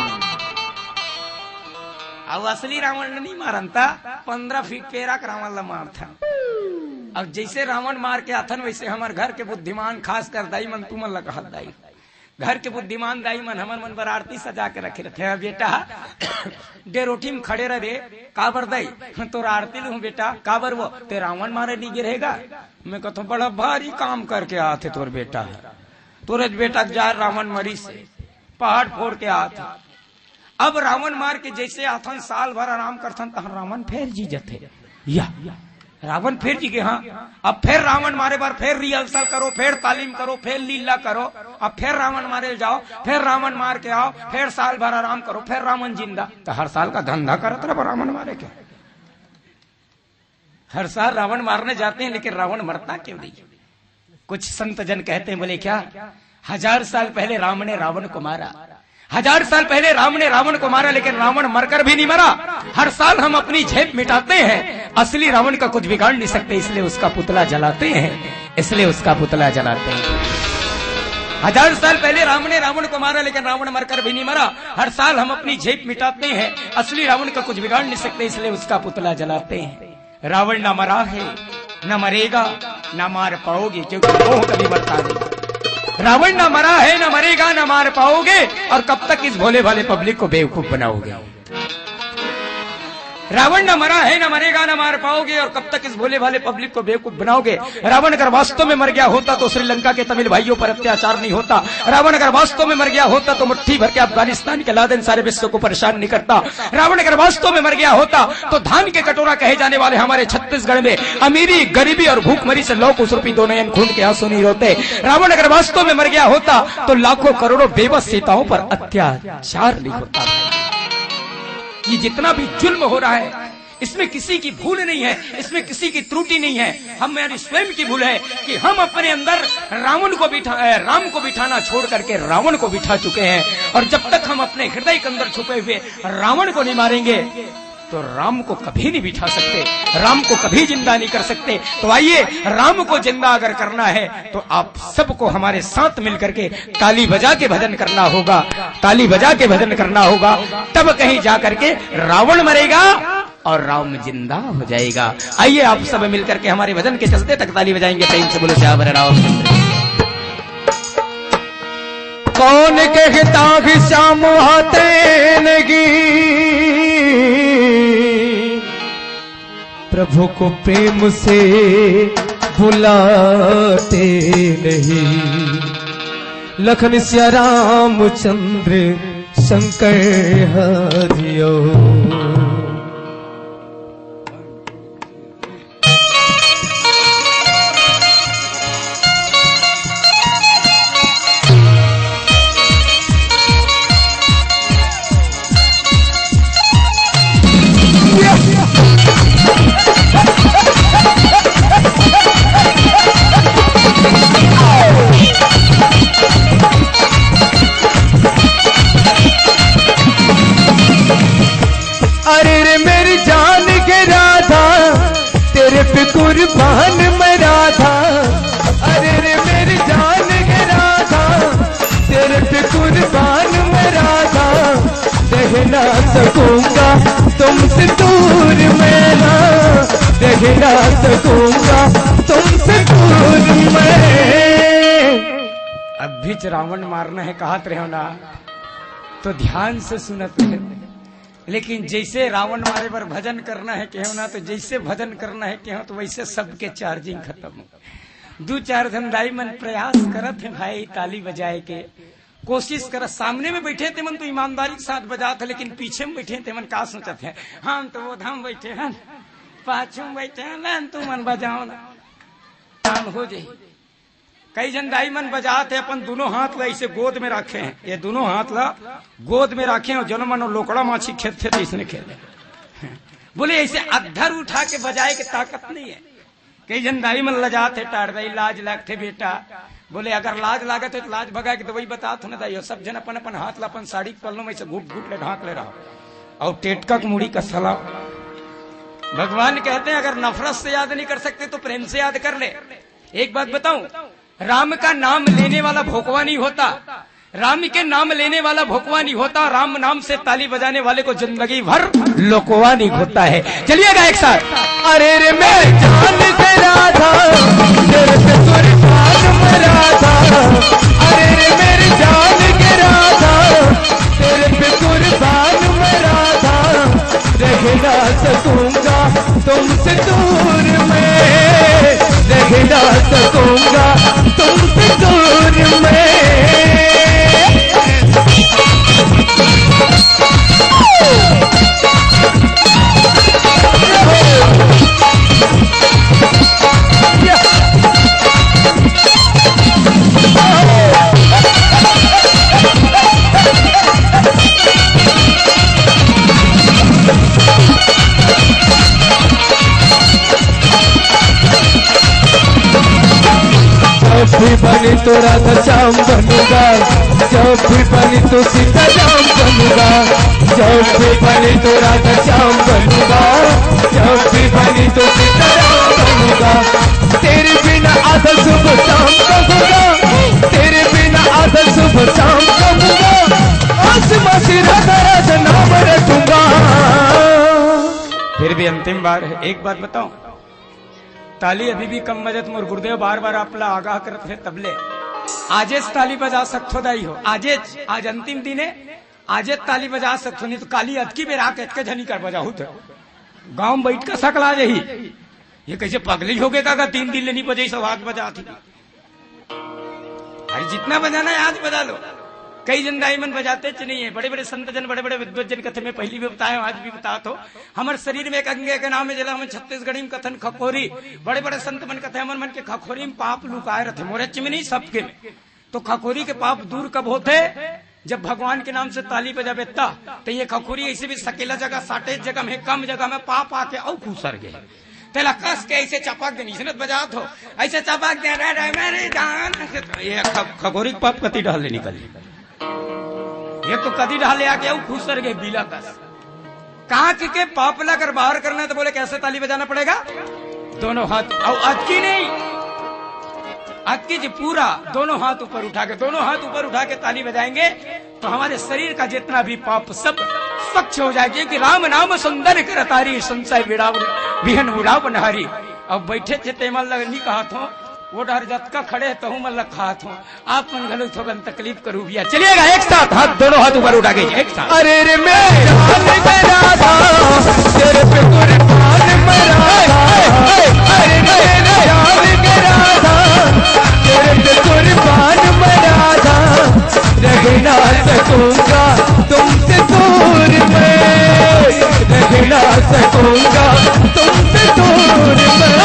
अब असली रावण नहीं मारन ता, पन्द्रह फीट पेरा के रावण ला मारथन। अब जैसे रावण मार के आथन, वैसे हमर घर के बुद्धिमान, खास कर दाई मन, तुमन ला कहत दाई, घर के बुद्धिमान दाई मन हमर मन बर आरती सजा के रखे रथे। "हाँ बेटा, डेरोठी में खड़े रह रे।" "काबर दाई?" "तोर आरती लूँ बेटा।" "काबर वो ते रावण मारे नहीं गिरेगा?" मैं कहता हूँ, "बड़ा भारी काम करके आथे तोर बेटा है, तोर बेटा के जा रावण मरी से, पहाड़ फोड़ के आथे।" अब रावण मार के जैसे आथन, साल भर आराम करथन, तहन रावण फेर जी जथे। या, रावण फेर जी गे, हाँ। अब फेर रावण मारे बर फेर रिहर्सल करो, फेर तालीम करो, फेर लीला करो। अब फेर रावण मारे जाओ, फेर रावण मार के आओ, फेर साल भर आराम करो, फेर रावण जिंदा। तो हर साल का धंधा करत रहो रावण मारे के। हर साल रावण मारने जाते हैं, लेकिन रावण मरता क्यों नहीं? कुछ संत जन कहते हैं, बोले, "क्या, हजार साल पहले राम ने रावण को मारा, हजार साल पहले राम ने रावण को मारा, लेकिन रावण मरकर भी नहीं मरा। हर साल हम अपनी झेप मिटाते हैं, असली रावण का कुछ बिगाड़ नहीं सकते, इसलिए उसका पुतला जलाते हैं, इसलिए उसका पुतला जलाते हैं।" हजार साल पहले राम ने रावण को मारा, लेकिन रावण मरकर भी नहीं मरा। हर साल हम अपनी झेप मिटाते हैं, असली रावण का कुछ बिगाड़ नहीं सकते, इसलिए उसका पुतला जलाते हैं। रावण ना मरा है, ना मरेगा, ना मार पाओगे, क्योंकि मोह कभी मरता नहीं। रावण ना मरा है, ना मरेगा, ना मार पाओगे, और कब तक इस भोले भाले पब्लिक को बेवकूफ बनाओगे? रावण ना मरा है, ना मरेगा, ना मार पाओगे, और कब तक इस भोले भाले पब्लिक को बेवकूफ बनाओगे? रावण अगर वास्तव में मर गया होता तो श्रीलंका के तमिल भाइयों पर अत्याचार नहीं होता। रावण अगर वास्तव में मर गया होता तो मुट्ठी भर के अफगानिस्तान के लादेन सारे विश्व को परेशान नहीं करता। रावण अगर वास्तव में मर गया होता तो धान के कटोरा कहे जाने वाले हमारे छत्तीसगढ़ में अमीरी, गरीबी और भूखमरी से लौकुश रूपी दो नयन खून के आंसू नहीं रोते। रावण अगर वास्तव में मर गया होता तो लाखों करोड़ों बेबस सीताओं पर अत्याचार नहीं होता। ये जितना भी जुल्म हो रहा है, इसमें किसी की भूल नहीं है, इसमें किसी की त्रुटि नहीं है, हमारी स्वयं की भूल है कि हम अपने अंदर रावण को बिठा, अ, राम को बिठाना छोड़ करके रावण को बिठा चुके हैं। और जब तक हम अपने हृदय के अंदर छुपे हुए रावण को नहीं मारेंगे, तो राम को कभी नहीं बिठा सकते, राम को कभी जिंदा नहीं कर सकते। तो आइए, राम को जिंदा अगर करना है तो आप सबको हमारे साथ मिल करके ताली बजा के भजन करना होगा, ताली बजा के भजन करना होगा, तब कहीं जा करके रावण मरेगा और राम जिंदा हो जाएगा। आइए, आप सब मिल करके हमारे भजन के चलते तक ताली बजाएंगे, प्रेम से बोलो, "सियावर रामचंद्र।" कौन कहता कि श्याम आते नहीं, प्रभु को प्रेम से बुलाते नहीं। लखन सिया रामचंद्र शंकर हरिओ। अरे रे मेरी जान के राधा, तेरे पे कुर्बान मैं राधा। अरे रे मेरी जान के राधा, तेरे पे कुर्बान मैं राधा। रह ना सकूंगा तुमसे दूर मैं ना, रह ना सकूंगा तुमसे दूर मैं। अब भी रावण मारना है, कहत रहे हो ना, तो ध्यान से सुनत रहे। लेकिन जैसे रावण मारे बर भजन करना है कहो ना, तो जैसे भजन करना है कहो, तो वैसे सबके चार्जिंग खत्म हो। दू चार झन दाई मन प्रयास करत हे भाई ताली बजाए के, कोशिश कर, सामने में बैठे तेमन तो ईमानदारी के साथ बजात हे, लेकिन पीछे में बैठे तेमन का सोचत हे, हम तो वो धाम बैठे हैं, पाछू में बैठे हैं, लेन तुमन बजाओ ना, काम हो जाई। कई झन दाई मन बजात हे, अपन दोनों हाथ ला ऐसे गोद में राखे हैं, ये दोनों हाथ ला गोद में राखे हैं, जनो मनो लोकड़ा माछी खेत खेत इसने खेले। बोले ऐसे अधर उठा के बजाए के ताकत नहीं है। कई झन दाई मन लजात हे, टार दाई, लाज लागथे बेटा। बोले अगर लाज लागत हे तो लाज भगा के दवाई बतात हो ना दाई हो। सब झन अपन अपन हाथ ला अपन साड़ी के पल्लों में से घुट घुट ले ढांक ले रहा और टेटका के मुड़ी का सलाम। भगवान कहते हैं अगर नफरत से याद नहीं कर सकते तो प्रेम से याद कर ले। एक बात बताऊं, राम का नाम लेने वाला भोकवा नहीं होता, राम के नाम लेने वाला भोकवा नहीं होता, राम नाम से ताली बजाने वाले को जिंदगी भर लोकवा नहीं होता है। चलिएगा एक साथ। अरे रे मेरी जान से राधा, तेरे पे कुर्बान मैं राधा। अरे रे मेरी जान के राधा, तेरे पे कुर्बान मैं राधा। रह ना सकूंगा तुमसे दूर मैं, रह ना सकूंगा तुमसे दूर मैं। जब भी बनी तो राधा श्याम बनूंगा, जब भी बनी तो सीता राम बनूंगा, जब भी बनी तो राधा श्याम बनूंगा, जब भी बनी तो सीता राम बनूंगा। तेरे बिना आधा सुबह शाम कहूंगा, तेरे बिना आधा सुबह शाम कहूंगा। आसमां से राधा राधा नाम रटूंगा। फिर भी अंतिम बार है, एक बात बताऊं, ताली अभी भी कम बजत, मोर गुरुदेव बार बार आप ला आगाह करत हे तबले। आजेच ताली बजा सकथो दाई हो, आजेच, आज अंतिम दिन है, आजेच ताली बजा सकथो, नहीं तो काली अतकी बेरा के अतके झनी कर बजाहू तो गांव में बैठ के सकला जाही। ये कैसे पगली हो गए का, का तीन दिन ले नहीं बजाई, सब हाथ बजा थी। अरे जितना बजाना है आज बजा लो। कई जन दाई मन बजाते च नहीं है। बड़े बड़े संत जन, बड़े बड़े विद्वत जन कथे, मैं पहली भी बताया हूँ, आज भी बतात हो। हमर शरीर में एक अंग के नाम है, जेला हमन छत्तीसगढ़ी में कथन खखोरी। बड़े बड़े संत मन कथे, हमर मन के खखोरी में पाप लुकाए रथे, मोरे च में नहीं, सबके में। तो खखोरी के पाप दूर कब होथे? जब भगवान के नाम से ताली बजाबे ता। तो ये खखोरी ऐसे भी सकेला जगह, साटे जगह में, कम जगह में पाप आके अउ खुसर गए। तेला कस के ऐसे चपक दे, इसने बजात हो, ऐसे चपक दे, रे, रे, मेरी जान। ये ख-, खखोरी के पाप कति डहर ले निकल, ये तो कति डहर ले आके अउ खुसर गए बीला कस। कांख के पाप ला अगर बाहर करना है तो बोले कैसे ताली बजाना पड़ेगा? दोनों हाथ, और अतकी नहीं, अतकी जी पूरा दोनों हाथ ऊपर उठा के, दोनों हाथ ऊपर उठा के ताली बजाएंगे तो हमारे शरीर का जितना भी पाप सब स्वच्छ हो जाए, क्योंकि राम नाम सुंदर कर तारी, संशय विड़ाव विहन उड़ाव नहारी। अब बैठे थे तेमन लग नहीं कहा थो, वो डर जतका खड़े तहु मन लग कहा थो। आप मन घलो थोकन तकलीफ करू भैया। चलिएगा एक साथ, हाथ, दोनों हाथ ऊपर उठा के एक साथ। अरे रे मेरे जान में राधा, तेरे पे कुर्बान मैं राधा। अरे मेरे जान में राधा, तेरे पे कुर्बान मैं राधा। रह ना सकूंगा तुमसे दूर मैं, रह ना सकूंगा तुमसे दूर मैं।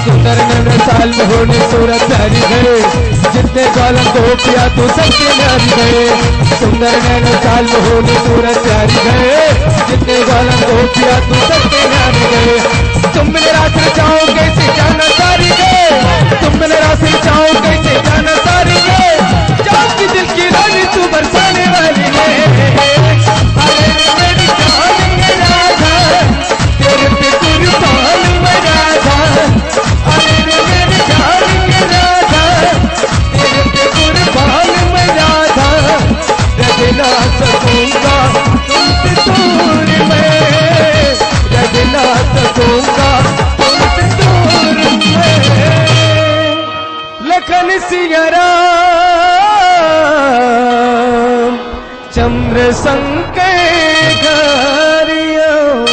सुंदर नैन साल होने सूरत प्यारी गए, जितने गालन को पिया तू सबके न्यारी गए। सुंदर नैन साल होने सूरत प्यारी गए, जितने गालन को पिया तू सबके न्यारी गए। तुम मेरे रात रचाओ कैसे जाना सारी गए, तुम मेरे रात रचाओ कैसे जाना सारी गए। जान की दिल की रानी तू बरसाने वाली है। अरे मेरी जान मेरा राधा, तेरे पे कुर्बान मैं राधा। अरे मेरी जान मेरा राधा, तेरे पे कुर्बान मैं राधा। रह ना सकूंगा तुम राम चंद्र संकट घारियो।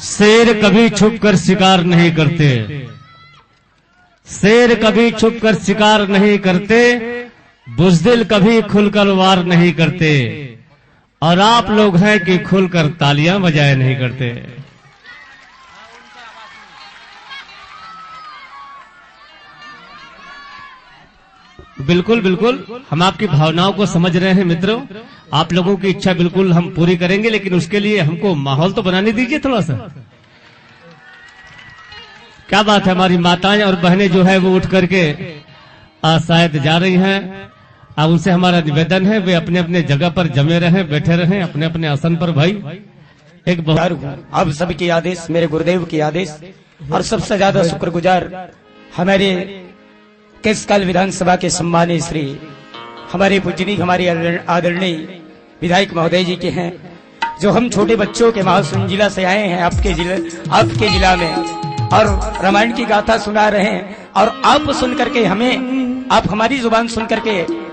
शेर कभी छुपकर शिकार नहीं करते, शेर कभी छुपकर शिकार नहीं करते, बुजदिल कभी खुलकर वार नहीं करते, और आप लोग हैं कि खुलकर तालियां बजाया नहीं करते। बिल्कुल, बिल्कुल, हम आपकी भावनाओं को समझ रहे हैं मित्रों, आप लोगों की इच्छा बिल्कुल हम पूरी करेंगे, लेकिन उसके लिए हमको माहौल तो बनाने दीजिए थोड़ा सा। क्या बात है, हमारी माताएं और बहनें जो है वो उठ करके आ, शायद जा रही हैं। अब उनसे हमारा निवेदन है, वे अपने अपने जगह पर जमे रहें, बैठे रहें अपने अपने आसन पर। भाई, एक बहुत आप सबके आदेश, मेरे गुरुदेव के आदेश, और सबसे ज्यादा शुक्रगुजार हमारे केसकाल विधानसभा के सम्मानित श्री हमारे पूजनीय, हमारे आदर-, आदरणीय विधायक महोदय जी के हैं, जो हम छोटे बच्चों के मासूम जिला से आए हैं आपके जिले, आपके जिला में, और रामायण की गाथा सुना रहे हैं, और आप सुन करके हमें, आप हमारी जुबान सुन करके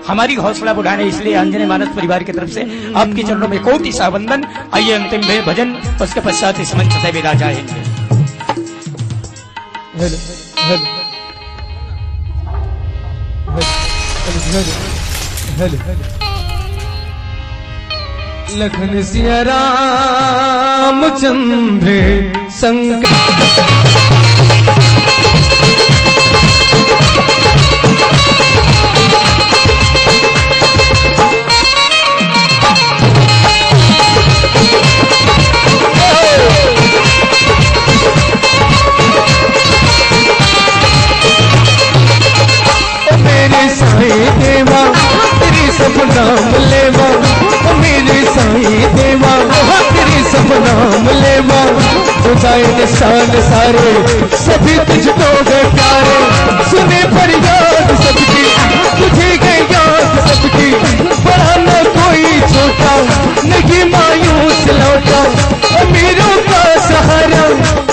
हमारी हौसला बढ़ाने, इसलिए आंजनेय मानस परिवार की तरफ से आपके चरणों में कोटि सा वंदन। आइए अंतिम भे-, भजन, उसके पश्चात इस मंच से विदा चाहेंगे। Hello, hello, hello, hello, hello. Lakhan Siya Ramchandra संग। ओ मेरे साईं देवा, तेरी सब नाम लेवा। ओ मेरे साईं देवा, तेरी सब नाम लेवा। खुदाए निशान सारे, सभी तुझको है प्यारे। सुने फरियाद सबकी, तुझे है याद सबकी। बड़ा ना कोई छोटा, नहीं मायूस लौटा। अमीरों का सहारा,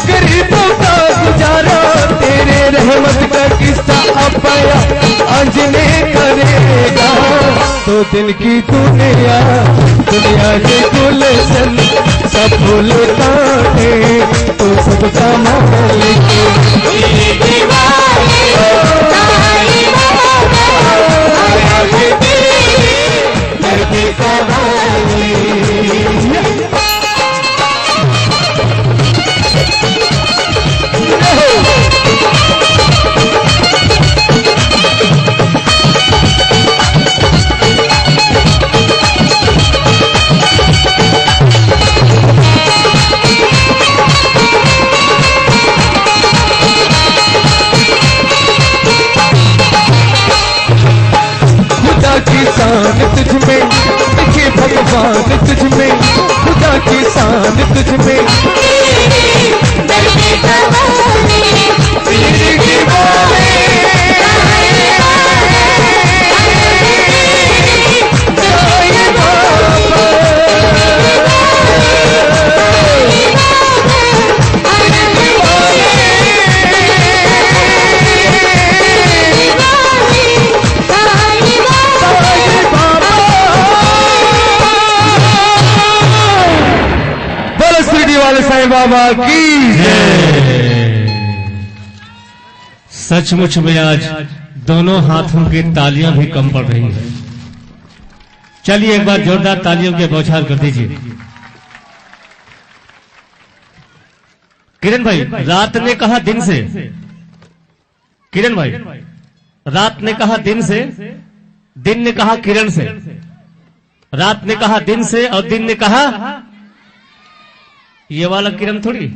गरीबों का गुजारा। तेरे रहमत का किस्सा अब बयां आंजनेय करेगा। दो दिन की दुनिया, दुनिया के गुलशन, सब भूलता है तू सबका मालिक। खुदा की शान तुझ में, दिखे भगवान तुझ में। खुदा की शान तुझ में। बोलो शिरडी वाले साईं बाबा की जय। सचमुच में आज दोनों हाथों की तालियां भी कम पड़ रही हैं। चलिए, एक बार जोरदार तालियों के बौछार कर दीजिए। किरण भाई, रात ने कहा दिन से, किरण भाई, रात ने कहा दिन से, दिन ने कहा किरण से। रात ने कहा दिन से और दिन ने कहा, ये वाला किरण थोड़ी।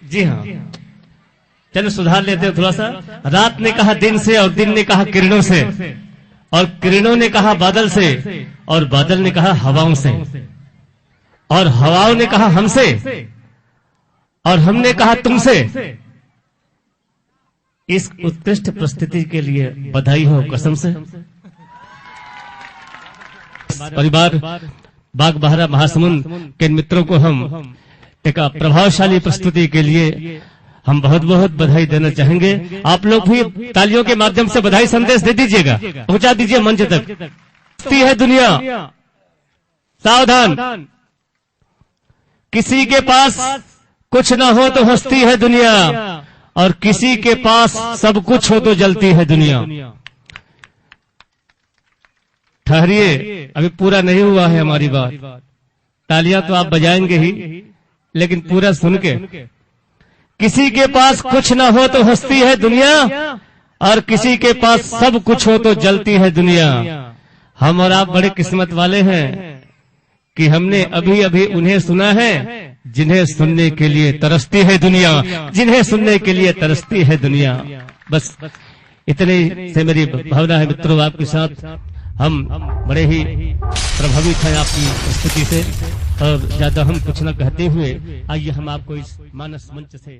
जी हाँ, चलो सुधार लेते हैं थोड़ा सा। रात ने कहा दिन से और दिन ने कहा किरणों से, और किरणों ने कहा बादल से, और बादल ने कहा हवाओं से, और हवाओं ने कहा हमसे, और हमने कहा तुमसे। इस उत्कृष्ट प्रस्तुति के लिए बधाई हो कसम से। परिवार बागबाहरा महासमुंद के मित्रों को हम का प्रभावशाली प्रस्तुति के लिए हम बहुत बहुत बधाई देना चाहेंगे। आप लोग भी तालियों के माध्यम से बधाई संदेश दे दीजिएगा, पहुंचा दीजिए मंच तक। हंसती है दुनिया, सावधान, किसी के पास कुछ ना हो तो हंसती है दुनिया, और किसी के पास सब कुछ हो तो जलती है दुनिया। ठहरिए, अभी पूरा नहीं हुआ है हमारी बात। तालियां तो आप बजाएंगे ही, लेकिन पूरा सुन के। किसी के पास कुछ ना हो तो हंसती है दुनिया, और किसी के पास सब कुछ हो तो जलती है दुनिया। हम और आप बड़े किस्मत वाले हैं कि हमने अभी अभी उन्हें सुना है जिन्हें सुनने के लिए तरसती है दुनिया, जिन्हें सुनने के लिए तरसती है दुनिया। बस इतने से मेरी भावना है मित्रों, आपके साथ हम बड़े ही प्रभावित हैं आपकी प्रस्तुति से, और ज्यादा हम कुछ न कहते हुए आइए हम आपको इस मानस मंच से